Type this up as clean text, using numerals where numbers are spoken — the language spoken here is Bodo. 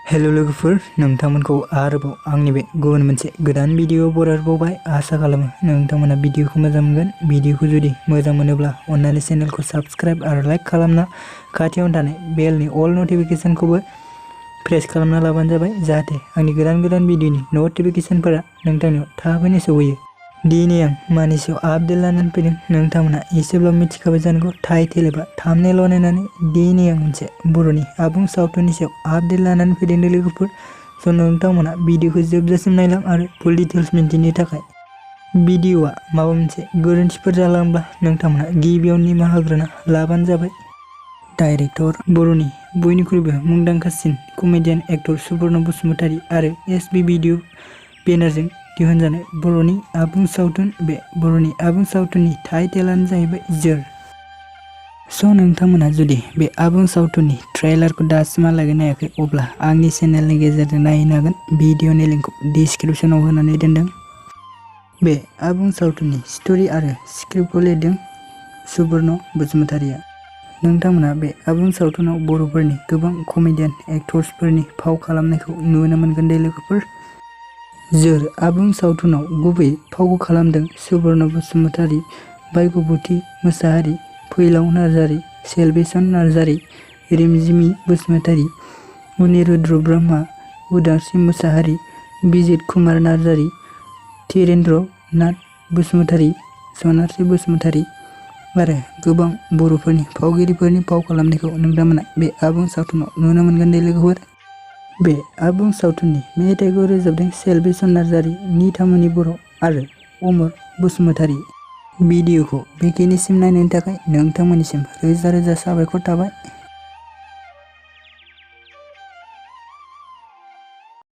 हेलो लोगोफोर, नोंथांमोनखौ आरोबाव आंनि बे गुबुन मोनसे गोदान भिडिअ बरायबावबाय। आसा खालामो नोंथांमोना भिडिअखौ मोजां मोनगोन। भिडिअखौ जुदि मोजां मोनोब्ला अन्नानै चेनेलखौ साबस्क्राइब आरो लाइक खालामना खाथियावनो थानाय बेलनि अल नटिफिकेसनखौबो प्रेस खालामना लाबानो जाबाय, जाहाथे आंनि गोदान भिडिअनि नटिफिकेसनफोरा नोंथांनियाव थाबैनो सौहैयो। दिनै आं मानि सायाव आपडेट लानानै फैदों नोंथांमोना एसेब्लाबो मिथिखाबाय जानांगौ टाइटेल एबा थाम्बनेल नायनानै। दिनै आं मोनसे बर'नि आबुं सावथुननि सायाव आपडेट लानानै फैदों लोगोफोर। स' नोंथांमोना भिडिअखौ जोबजासिम नायलां आरो फुल डिटेल्स मिन्थिनो थाखाय। भिडिअआ माबा मोनसे गोरोन्थिफोर जालांब्ला नोंथांमोना गिबियावनो निमाहा होग्रोना लाबानो जाबाय। डाइरेक्टर बर'नि बयनिख्रुइबो मुंदांखासिन कमेडियान एक्टर सुबर्न बसुमतारी आरो एसबी भिडिअ बेनारजों दिहुनजानाय बर'नि आबुं सावथुन। बे बर'नि आबुं सावथुननि टाइटेलानो जाहैबाय जोर। स' नोंथांमोना जुदि बे आबुं सावथुननि ट्रेलारखौ दासिमहालागै नायाखै, अब्ला आंनि चेनेलनि गेजेरजों नायनो हागोन। भिडिअनि लिंकखौ डिसक्रिपसनाव होनानै दोनदों। बे आबुं सावथुननि स्ट'रि आरो स्क्रिप्टखौ लिरदों सुबर्न बसुमतारीया। नोंथांमोना बे आबुं सावथुनाव बर'फोरनि गोबां कमेडियान एक्टर्सफोरनि फाव खालामनायखौ नुनो मोनगोन दे लोगोफोर। जोर आबुं सावथुनाव गुबै फावखौ खालामदों सुबर्न बसुमतारी, भाग्यबती मोसाहारि, फैलाव नार्जारी, सेलबेसन नार्जारी, रिमजिमी बसुमतारी, अनिरुद्र ब्रह्मा, उदासी मोसाहारि, बिजित कुमार नार्जारी, धीरेन्द्र नाथ बसुमतारी, सनास्री बसुमतारी आरो गोबां बर'फोरनि फावगिरिफोरनि फाव खालामनायखौ नोंथांमोना बे आबुं सावथुनाव नुनो मोनगोन दे लोगोफोर। बे आबुं सावथुननि मेथाइखौ रोजाबदों सेलबेसन नार्जारी, निथामनि बर' आरो अमर बसुमतारी। भिडिअखौ बेखिनिसिम नायनायनि थाखाय नोंथांमोननिसिम रोजा रोजा साबायखर थाबाय।